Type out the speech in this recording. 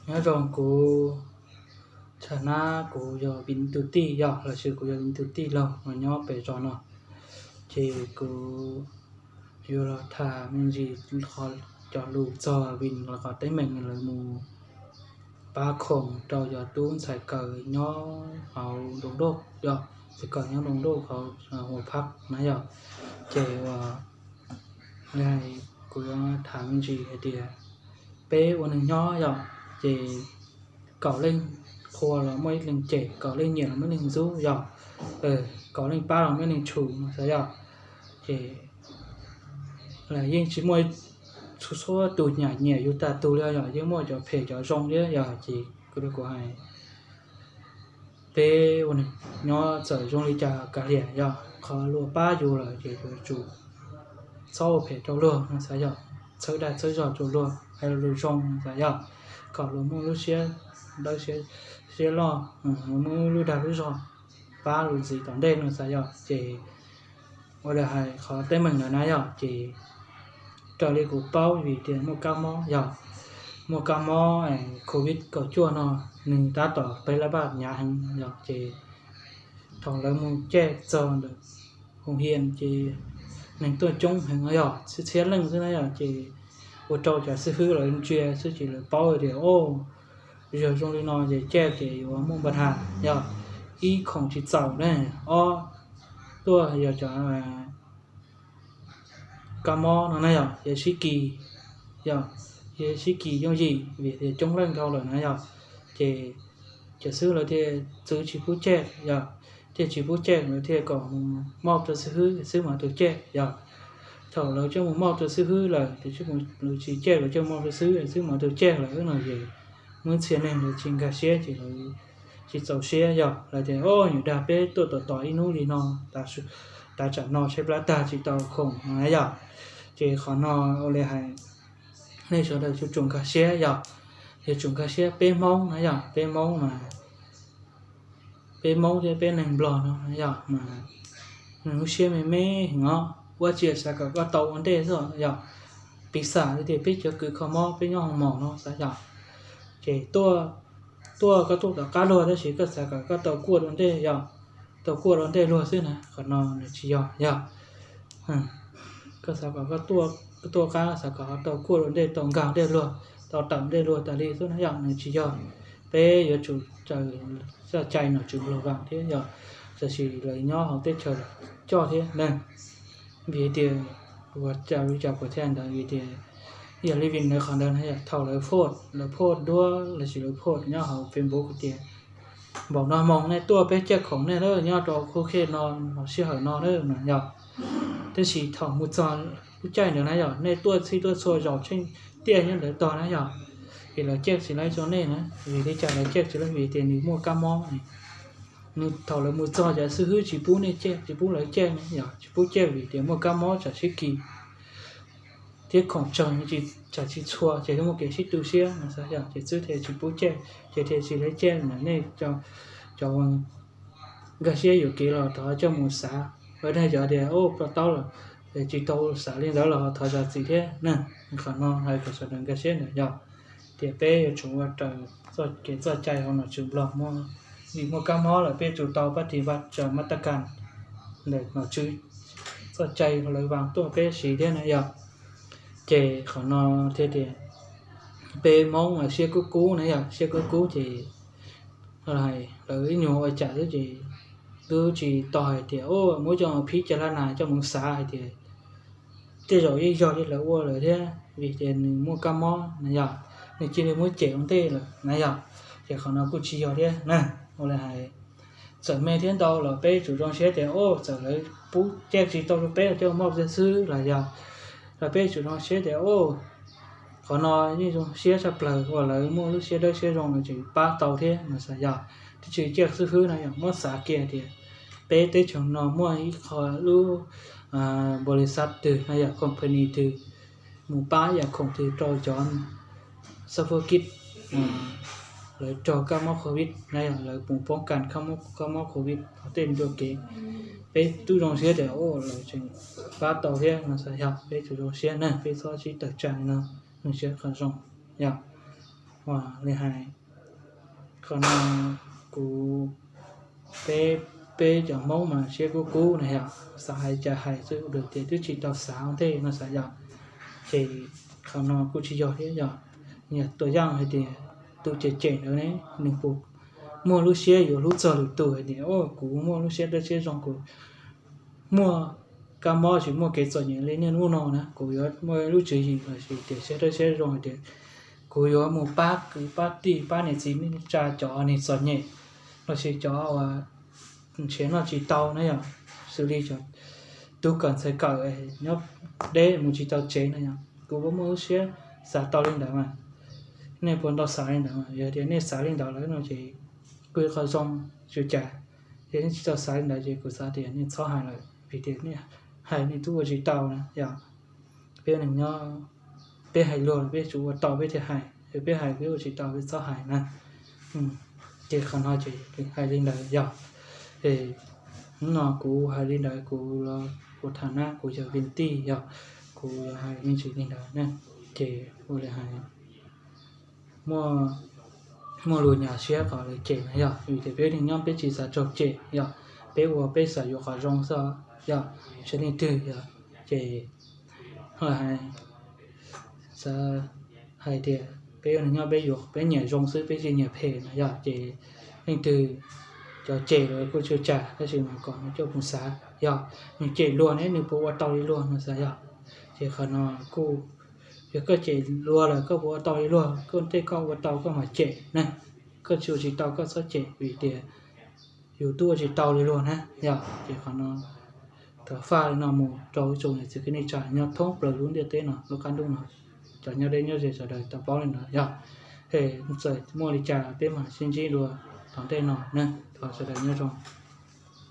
Nyob zoo kuv, thaum no kuv yog Vin tus tij yog, los sis kuv yog Vin tus tij laug uas nyob pem zos no, ces kuv yuav los tham me ntsis qhov cov lus txog Vin los qhov teeb meem lawv mus pab khoom rau cov tub ntxhais kaws nyob hauv Doo Doj yog, ntxhais kaws nyob Doo Doj hauv Huam Phab na yog. Ces uas kuv yuav tham me ntsis hais tias peb ua neeg nyob yog, ces kaum leej qhua los muaj ib leeg cem, kaum leej nyiam los muaj ib leeg ntxub yog, kaum leej pab los muaj ib leeg tshum no xav yog. Ces yeej tsis muaj txhua tus nyiam nyiam yus tas tus li yog, yeej muaj cov phem cov zoo thiab yog. Ces kuv, kuv hais peb ua neeg nyob txawm zoo li cas kav liam yog, qhov luag pab yus lawm ces yuav tsum txhob ua phem rau luag no xav yog, txhawb dag txhawb zog rau luag, hais lus zoo no xav yog, kom luag muaj lub siab dawb siab loj, muaj lub dag lub zog pab lus ntxiv tom ntej no xav yog. Ces ua li hais qhov teeb meem ntawd na yog, ces raws li kuv paub vim tias muaj kab mob yog, muaj kab mob covid kaum cuaj no, nws tab tom peb lab paj hnyav heev yog. Ces thaum lawv mus caij txog ntawm hoo hias ces neeg tuaj coob heev no yog, txhiab txhiab leej xwb na yog. Ces ua rau cov xib hwb lawv ntsia xwb ces lawv paub tias o, yog zoo li no ces caij ces yuav muaj npa dhas yog, ib khoom tsis txaus ne, ob tuaj yog cov kab mob no na yog, yog sib kis, yog, yog sib kis yooj yim vim tias coob leej dhau lawm na yog. Ces cov xib hwb lawv thiaj txwv tsis pub caij yog, thiaj tsis pub caij, lawv thiaj kom mus mauj rau xib hwb, xib hwb mam tau caij yog. Thaum lawv coj mus mauj rau xib hwb lawm, lawv tsis caij, lawv coj mus mauj rau xib hwb, xib hwb mam tau caij lawm no ces muaj ib txhia neeg lawv tsis nkag siab ces lawv tsis txaus siab yog, lawv tias o, yus dag peb tuaj tom tom ib hnub li no, tav tsam no saib plab tag tsis tau khoom no na yog. Ces qhov no ua li hais nej sawv daws yuav tsum nkag siab yog, yuav tsum nkag siab peb Hmoob na yog, peb Hmoob mas, peb Hmoob thiab peb neeg Nplog no yog mas nws lub siab me me heev os, ua tsis xav kom koj tau ua ntej xwb yog. Piv xam li tias peb cov kws kho mob peb nyob hoo mos no xav yog, ces tuaj, tuaj koj tuaj tom qab luag tab sis koj xav kom koj tau kuaj dua ntej yog, tau kuaj dua ntej luag xwb na, qhov no nws tsis yog yog. Koj xav kom koj tuaj, koj tuaj qab xav kom koj tau kuaj dua ntej, tau nkag ntej luag, tau tawm ntej luag tas li xwb na yog, nws tsis yog. Peb yuav tsum raws txoj cai nom tswv Nplog vaam thiab yog, tam sis lawv nyob hauv teb chaws coj thiab ne. Vim tias ua cas li cas kuv thiaj ntawd vim tias yog li vim ntawd qhov ntawd na yog, thaum lawv phoj, lawv phoj duab los sis lawv phoj nyob hauv Facebook tias npaum no hmoo nej tuaj peb caij khoom nej lawm nyob rau khu khej no, sij hawm no na no yog. Tab sis thaum mus txog lub caij ntawd na yog, nej tuaj txhij tuaj txhua zaus tsheej tiaj nyob ntawd tog na yog, es lawv caij tsis laib rau nej na. Vim li cas lawv caij tsis laib? Vim tias nws muaj kab mob. Nws thaum lawv mus txog cov xib hwb tsis pub nej caij, tsis pub lawv caij na yog, tsis pub caij vim tias muaj kab mob tsam sib kis thiab khoom tsawg tsam tsis txhua ces muaj kev sib tu siab no xav yog, ces xwb thiaj tsis pub caij, ces thiaj tsis laib caij na. Nej cov uas nkag siab yuam kev los thov coj mus xav, ua dag cov tias o, ploj taub lawm, tsis tau xav li ntawd los thov zam txim thiab na. Qhov no hais kom sawv daws nkag siab ntawm yog tias peb yuav tsum ua raws txoj kev txoj cai hauv nom tswv Nplog muaj, vim muaj kab mob lawm peb tsum tau pab tis vaj tsa mab tab kas ntawm nom tswv, txoj cai lawv vaam tuaj peb siv thiab na yog. Ces qhov no thiaj tias peb Hmoob siab kub kub na yog, siab kub kub ces lawv ib nyuag ua cas xwb ces twb tsis tau hais tias muab coj phib caj laj nas coj mus xav hais tias tej zaum yeej yog li lawv ua lawm thiab, vim tias nws muaj kab mob na yog, nws cia li muab cem ua ntej lawm na yog. Ces qhov no kuj tsis yog thiab na. Ua li hais txawm me thiab ntau los peb tsum zoo siab tias o, txawm lawv pub caij tsis tau rau peb los coj mauj xwb los yog, los peb tsum zoo siab tias o, qhov no yeej zoo siab tshaj plaws uas lawv muaj lub siab dawb siab zoo lawv tseem pab tau thiab no xav yog. Twb tsis caij xib hwb no yog, muab xav kiag tias peb teb chaws no muaj ib qho lub npaus lis xav twg no yog company twg mus pab ib yam khoom twg rau cov xab fab kij lawv raug kab mob covid na yog, lawv mus poob kas kab mob covid hauv tej ntuj kev. Peb twb zoo siab tias lawv tseem pab tau thiab no xav yog, peb tsum zoo siab na, peb txhob sib tawm tsam li no, nws siab qhov zoo yog. Ua li hais, qhov no kuv, peb, peb cov Hmoob mas siab kub kub na yom, xav hais cas hais xwb, ua rau tias twb tsis tau xav ua ntej no xav yom. Ces qhov no kuj tsis yog thiab yom. Yog tua yaj hais tias tus cem cem ntawd ne, nws puas muaj lub siab yuav hlub txog lwm tus hais tias, o, kuv muaj lub siab dawb siab zoo, kuv muaj kab mob tsis muaj kev txom nyem li niaj hnub no na, kuv yuav muaj lub tswv yim los sis tias siab dawb siab zoo hais tias kuv yuav mus pab kwv pab tij pab niam txiv neej tsa cov neeg txom nyem los sis cov uas nrhiav noj tsis tau na yom, xws li cov tub kawm ntxhais kawm nyob deb mus tsis tau tsev na yom, kuv puas muaj lub siab xav tau li ntawd mas. Nej puas tau xav li ntawd mas? Yog tias nej xav li ntawd lawm no ces kuj yog qhov zoo tsis cas. Yog nej tsis tau xav li ntawd ces kuv xav tias nej txhob hais lawm, vim tias nej hais nej twb ua tsis tau na yom. Peb neeg nyob, peb hais luag peb tsuas ua tau peb thiaj hais, peb hais peb ua tsis tau peb txhob hais na. Ces qhov no ces hais li ntawd yog, hnub no kuv hais li ntawd, kuv los kuv tham na, kuv yog Vin Tij yog, kuv los hais me ntsis li ntawd na. Ces ua li hais, muaj, muaj lus nyuaj siab qhov lawv cem na yom, vim tias peb neeg nyob peb tsis xav raug cem yom, peb ua peb xav yuav qhov zoo xwb yom, tsis leej twg yom. Ces hais, xav hais tias peb ua neeg nyob peb yuav peb nyiam zoo xwb, peb tsis nyiam phem no yom. Ces leej twg cov cem los kuj tsis ua cas, tab sis mas kom nws coj mus xav yom, nws cem luag ne nws puas ua tau li luag no xav yom. Ces qhov no kuj, yog koj cem luag lawm koj puas ua tau li luag? Koj tej koj ua tau koj mam cem ne, koj tsis ua tsis tau koj txhob cem, vim tias yus twb ua tsis tau li luag na yom. Ces qhov no, thov faj li no mus rau ib tsoom niam txiv kwv tij neej tsa nyob thoob plaws lub ntiaj teb no lub qab ntuj no, cov nyob deb nyob ze sawv daws tau paub li ntawd yom. Es txawm muaj li cas peb mam sib ntsib dua tom ntej no na, thov sawv daws nyob zoo.